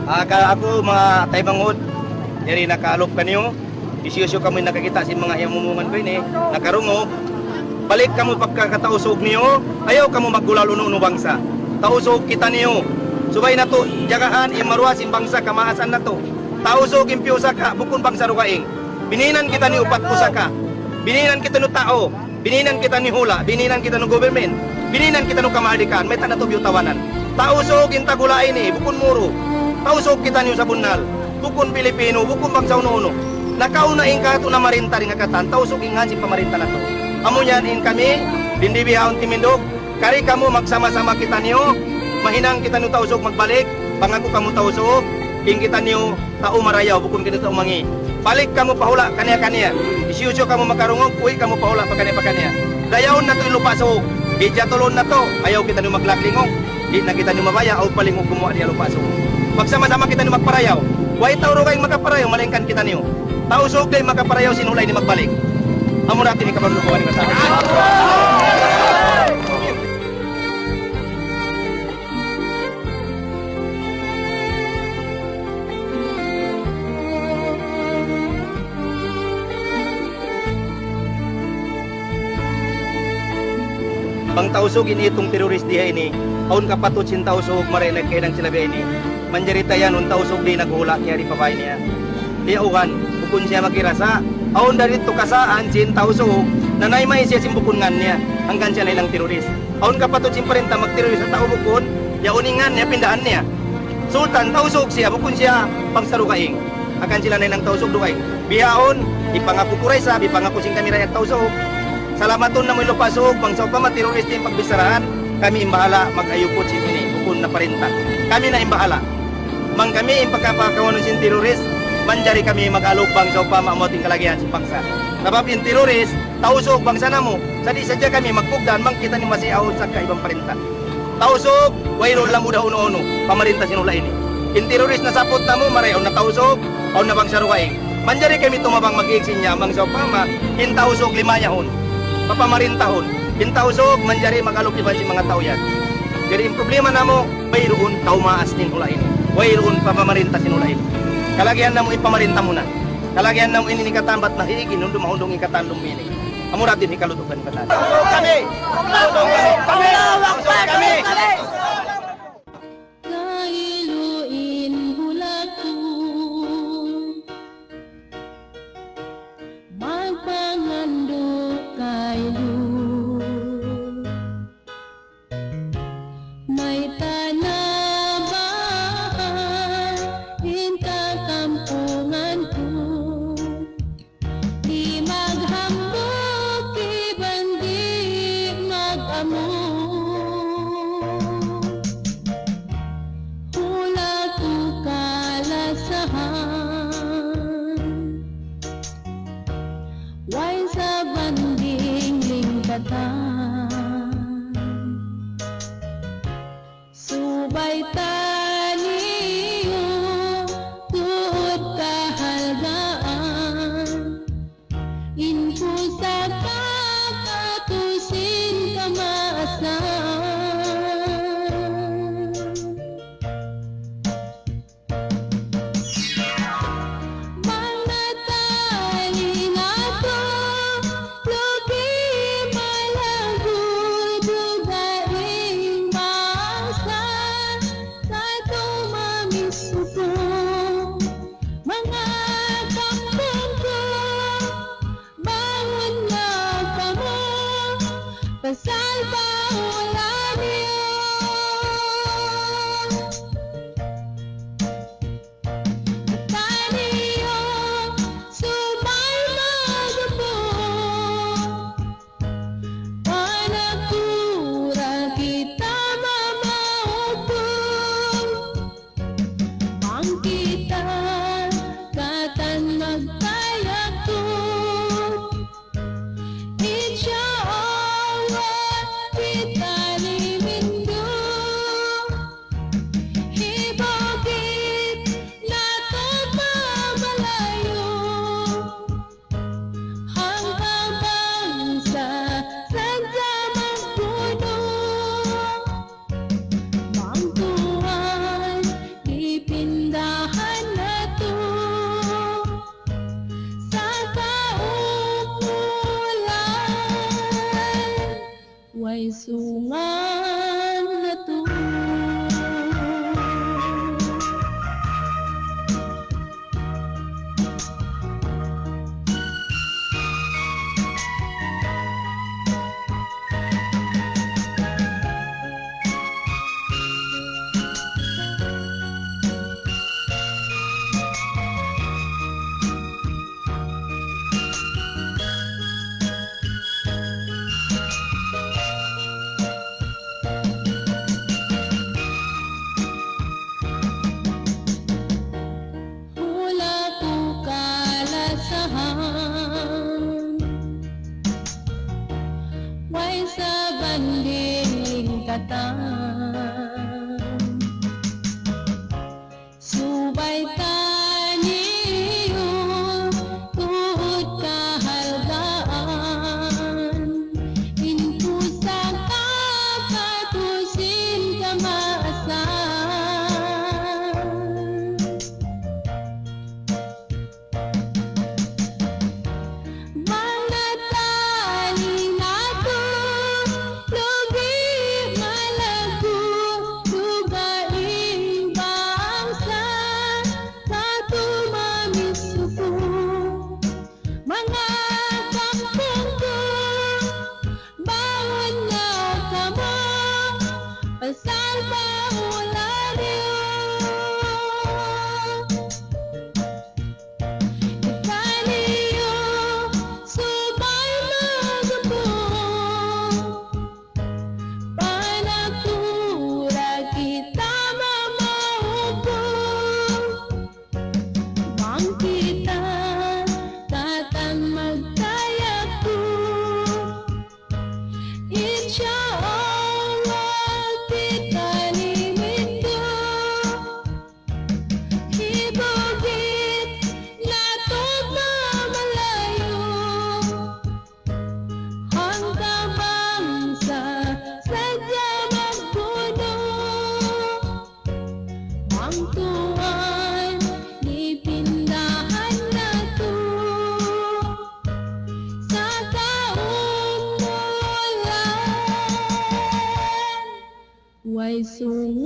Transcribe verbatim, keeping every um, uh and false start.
Ah, ka aku, manga taymanghud, yari nakaalup kaniyu, hisiyu-siyu kamu in nakakita' sin manga hiyamumungan ku ini, nakarungug, balik kamu pagka ka Tausug niyu, ayaw kamu maggulal unu-unu bangsa. Tausug kitaniyu. Subay natu' jagahan in maruwa sin bangsa kamaasan natu'. Tausug in piyusaka, bukun bangsa dugaing. Bininan kitaniyu upat pusaka. Bininan kitaniyu tau. Bininan kitaniyu hula', bininan kitaniyu government, bininan kitaniyu kamardikaan, mayta' natu' biyutawanan. Tausug in tagula' ini, bukun Moro. Tausug kitaniyu sabunnal, bukun Pilipino, bukun bangsa unu-unu. Nakauna in katu' namarinta dayn ha katan, Tausug in ngan sin pamarinta natu'. Amu yan in kami, dindi bihaun timindug, kari kamu magsama-sama kitaniyu, mahinang kitaniyu Tausug magbalik, pangaku kamu Tausug, in kitaniyu tau marayaw, bukun kitaniyu tau mangi'. Balik kamu pa hula' kaniya-kaniya. Hisiyu-siyu kamu makarungug, uwi' kamu pa hula' pakaniya-pakaniya. Dayawun natu' in Lupa' Sug. Hijatulun natu', ayaw kitaniyu maglaklingu. Di' na kitaniyu mabaya', awn palingug gumuwa' di ha Lupa' Sug. Magsama-sama kitaniyu magparayaw. Way tau dugaing makaparayaw, malaingkan kitaniyu. Tausug da in makaparayaw sin hula' ini magbalik. Amu ra in kabandugan ni Masa. Bang Tausug in itung terorist di ha ini, awn kapatut sin Tausug, marayaw nagkahinang sila biya' ini. Manjari tayanun Tausug di' naghula' kiyari pa bāy niya. Tiyauhan, bukun siya makirasa. Awn da didtu kasaan sin Tausug, nanayma' siya sin bukun ngan niya, hangkan siya nahinang terorist. Awn kapatut sin parinta magterorist ha tau bukun, yaun in ngan niya, pindahan niya. Sultan, Tausug siya, bukun siya bangsa dugaing. Hangkan sila nahinang Tausug dugaing. Bihaun, ipangaku ku da isab, ipangaku sin kami raayat Tausug. Salamatun namu' in Lupa' Sug, bang sawpama terorist in pagbicharahan, kami in bahala' mag-ayuput sin ini, bukun na parinta. Kami na in bahala'. Bang kami in pagkapakawanun sin terorist, manjari kami mag-alup bang sawpama amu in kalagihan sin bangsa. Sabab in terorist, Tausug bangsa namu', sa' di' sadja kami magkugdan, bang kitaniyu masi awn sa' kaiban parinta. Tausug, wayruun lamud ha unu-unu, pamarinta sin hula' ini. In terorist nasaput namu', marayaw na Tausug, awn na bangsa dugaing. Manjari kami tumabang mag-iig sin niya, bang sawpama, in Tausug lima yahun, papamarintahun. In Tausug, manjari mag-alup iban sin manga tau yan. Jari in problema namu', wayruun tau maas sin hula' ini. Wayruun papamarinta sin hula' ini. Kalagihan namu' in pamarinta muna. Kalagihan namu' ini in katan bat nahiig in hundung mahundung in katan lummi' ini. Amu ra in hikalutukan katan. Tausug kami! Tausug kami! Tausug kami! Kailu in hula' ku, magpangandu' kailu. Mayta' na ba in kakampungan ku? Di' maghambuuk iban di' mag-amu. Hula' ku kalasahan, way sabanding lingkatan. Subay taniyu tuud kahalgaan in pusaka katu' sin kamaasan. Bang nataling aku, lugi mala Dahan natu' sa kaukulan, way sungan natu'. Hula' ku kalasahan, way sabanding in katan. Subay taniyu tuud kahalgaan in pusaka katu' sin kamaasan. Manga tali natu' lugi' malaggu', dugaing bangsa katu' mamisuku. Manga kampung ku, bang unu kamu pasal pa hula' niyu. Kaniyu subay magtuy, panakura kita mamaupu. Bang kita katan magtayaku, insya Allah kita limitu. Hi bukit natu' mamalayu', hangka bangsa sadja magbunu'. Bang Tuhan dipindahan natu' sa kaukulan, way sung